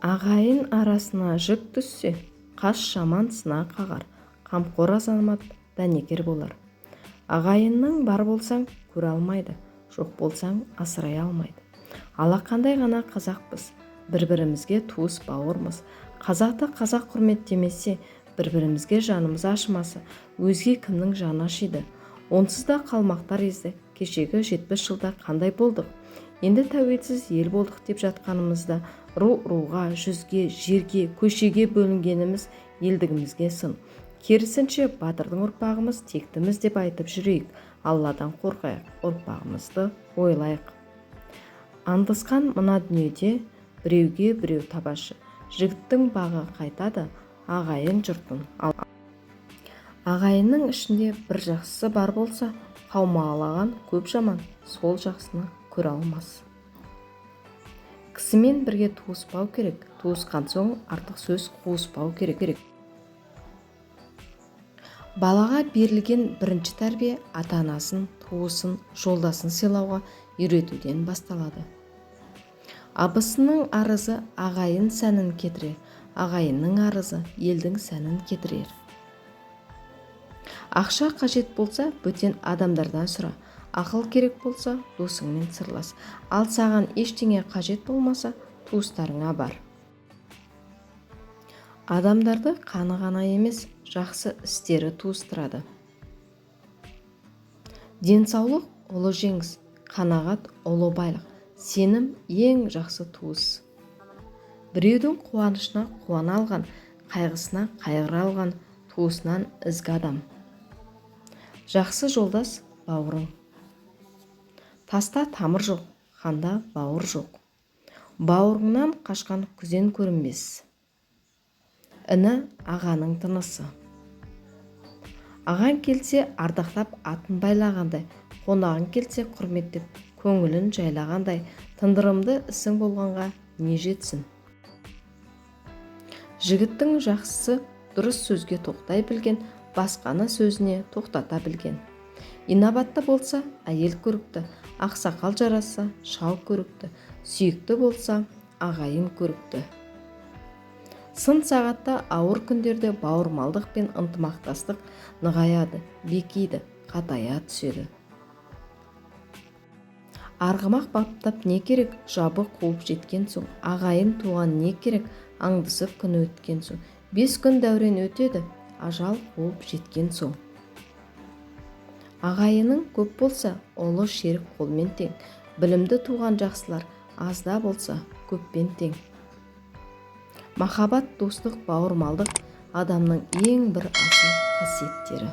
Ағайын арасына жік түссе, қас жаман сына қағар, қамқор азамат дәнекер болар. Ағайының бар болсаң, көре алмайды, жоқ болсаң, асырай алмайды. Алақандай ғана қазақпыз, бір-бірімізге туыс бауырмыз. Қазақты қазақ құрметтемесе, бір-бірімізге жанымыз ашымаса, өзге кімнің жаны ашиды? Онсыз да қалмақтар езді. Кешегі 70 жылда қандай болдық? Енді тәуелсіз ел болдық деп жатқанымызда ру-руға, жүзге, жерге, көшеге бөлінгеніміз елдігімізге сын. Керісінше, батырдың ұрпағымыз, тектіміз деп айтып жүрейік. Алладан қорқайық, ұрпағымызды ойлайық. Аңдысқан мына дүниеде біреуге біреу табашы. Жігіттің бағы қайтады, ағайын жұртын. Ағайынның ішінде бір жақсысы бар болса, қаумалаған көп жаман сол жақсыны көре алмас. Кісімен бірге туыспау керек, туысқан соң артық сөз қуыспау керек. Балаға берілген бірінші тәрбие ата-анасын, туысын, жолдасын сыйлауға үйретуден басталады. Абысынның арызы ағайын сәнін кетірер, ағайынның арызы елдің сәнін кетірер. Ақша қажет болса, бөтен адамдардан сұра, ақыл керек болса, досыңмен сырлас, ал саған ештеңе қажет болмаса, туыстарыңа бар. Адамдарды қаны ғана емес, жақсы істері туыстырады. Денсаулық – ұлы жеңіс, қанағат – ұлы байлық, сенім – ең жақсы туыс. Біреудің қуанышына қуана алған, қайғысына қайғыра алған туысынан ізгі адам. Жақсы жолдас – бауырың. Таста тамыр жоқ, ханда бауыр жоқ. Бауырыңнан қашқан күзен көрінбес. Іні – ағаның тынысы. Ағаң келсе, ардақтап атын байлағандай, қонағың келсе, құрметтеп көңілін жайлағандай, тындырымды ісің болғанға не жетсін? Жігіттің жақсысы – дұрыс сөзге тоқтай білген, басқаны сөзіне тоқтата білген. Инабатты болса, әйел көрікті, ақсақал жарасса, шал көрікті, сүйікті болса, ағайын көрікті. Сын сағатта, ауыр күндерде бауырмалдық пен ынтымақтастық нығаяды, бекиді, қатая түседі. Арғымақ баптап не керек, жабы қуып жеткен соң? Ағайын туған не керек, аңдысып күн өткен соң? 5 күн дәурен өтеді, ажал қуып жеткен соң. Ағайының көп болса, ұлы шерік қолмен тең. Білімді туған жақсылар аз да болса, көппен тең. Махаббат, достық, бауырмалдық – адамның ең бір асыл қасиеттері.